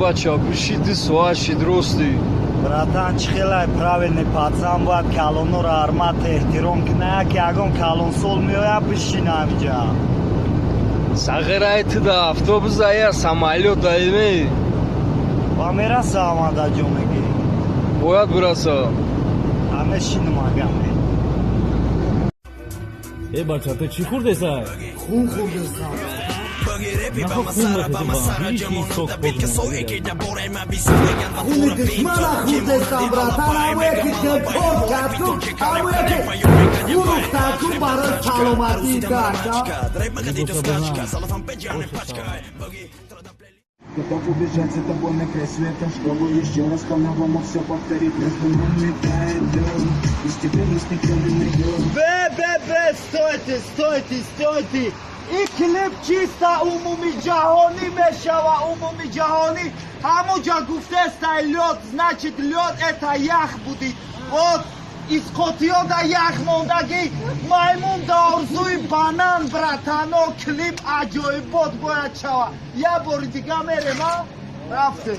Бача, биши, 2 соат шид, рости. Братан, чӣ хелай правильный пацан, бояд калонора ҳурмат, эҳтиром кина. Яке ягон калонсол меояд, бишина ҳамиҷа. Сағирай, ту да автобус ая самолёт айме. Ва мераса омада ҷо мегӣ? Бояд бираса. Ҳамешинам агаме. Э, бача, ту чӣ хӯрдесай? Хун хӯрдесам. Нахо хун мехӯрди, ба сок. Хуни душмана хӯрдесам, братан. Ҳамое ки депорт карду, ҳамое ки фурӯхтаку барои саломатии дака. Готов убежать за тобой на край света, чтобы еще раз по-новому все повторить. Между нами тает лед, без тебя нас никто не найдет. Бе, бе, бе, стойте, стойте, стойте! И клип чисто умуми ҷаҳонӣ мешава, умуми ҷаҳонӣ. Ҳамуҷа гуфтестай лёд, значит, лёд это ях будет. Вот исқотиёда ях мондагӣ, маймун да орзуи банан. Братано, клип аҷоибот бояд шава. Як бори дига мерем, а рафтем.